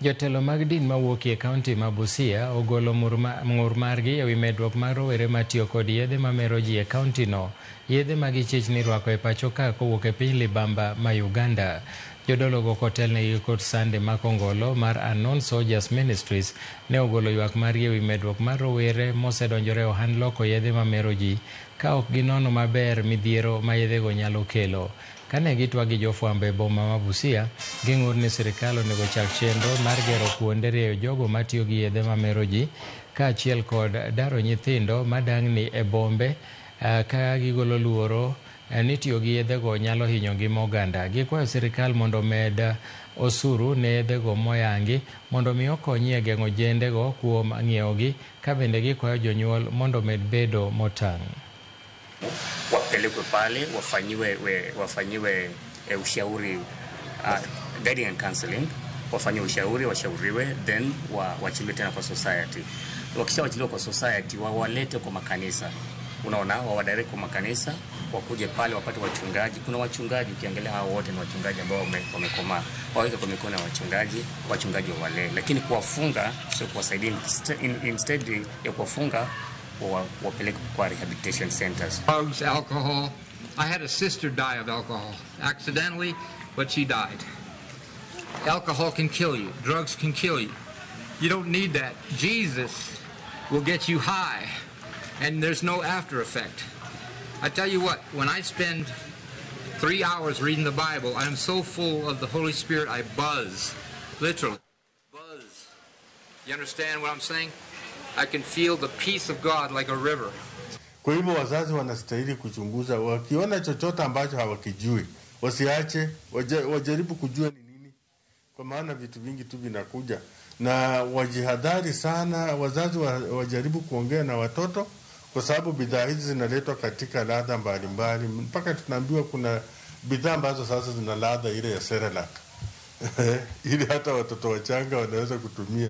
Jotelo mag din mawuok e kaunti ma Busia ogolo ng'ur margi ewi medruok mar rowere matiyo kod yedhe mamero ji e kaunti no. Yedhe ma gichich ni rwako e pacho ka kowuok e piny libamba ma Uganda. Jodologo kotelnegi kod Sande Makongolo mar Unknown Soldiers Ministries ne ogolo ywak margi ewi medruok mar rowere mosedonjore e ohand loko yedhe mamero ji ka ok ginono maber midhiero ma yedhego nyalo kelo. Kane gitwak gi jofwambo e boma ma Busia, ging'ur ni sirikal onego chak chenro mar gero kuonde rieyo jogo matiyo gi yedhe mamero ji kaachiel kod daro nyithindo madang'ni e bombe ka gigolo luoro ni tiyo gi yedhego nyalo hinyo ngima oganda. Gikwayo sirikal mondo omed osuru ne yedhego moyangi mondo mi okonyi e geng'o jendego kuom ng'iewogi, ka bende gikwayo jonyuol mondo omed bedo motang'. Wapelekwe pale wafanyiwe ushauri, guiding and counseling, wafanyiwe ushauri, washauriwe, then waachiliwe tena kwa society. Wakishawachiliwa kwa society, wawalete kwa makanisa. Unaona, wawadirect kwa makanisa, wakuje pale wapate wachungaji. Kuna wachungaji, ukiangalia hao wote ni wachungaji ambao wamekomaa. Waweke kwa mikono ya wachungaji, wachungaji wawalee. Lakini kuwafunga sio kuwasaidia, instead ya kuwafunga wapeleke kwa rehabilitation centers. Drugs, alcohol. I had a sister die of alcohol accidentally, but she died. Alcohol can kill you. Drugs can kill you. You don't need that. Jesus will get you high, and there's no after effect. I tell you what, when I spend 3 hours reading the Bible, I'm so full of the Holy Spirit, I buzz, literally. Buzz. You understand what I'm saying? I can feel the peace of God like a river. Kwa hivyo wazazi wanastahili kuchunguza, wakiona chochote ambacho hawakijui, wasiache, wajaribu kujua ni nini, kwa maana vitu vingi tu vinakuja. Na wajihadhari sana, wazazi wajaribu kuongea na watoto, kwa sababu bidhaa hizi zinaletwa katika ladha mbalimbali. Mpaka tunaambiwa kuna bidhaa ambazo sasa zina ladha ile ya Cerelac ili hata watoto wachanga wanaweza kutumia.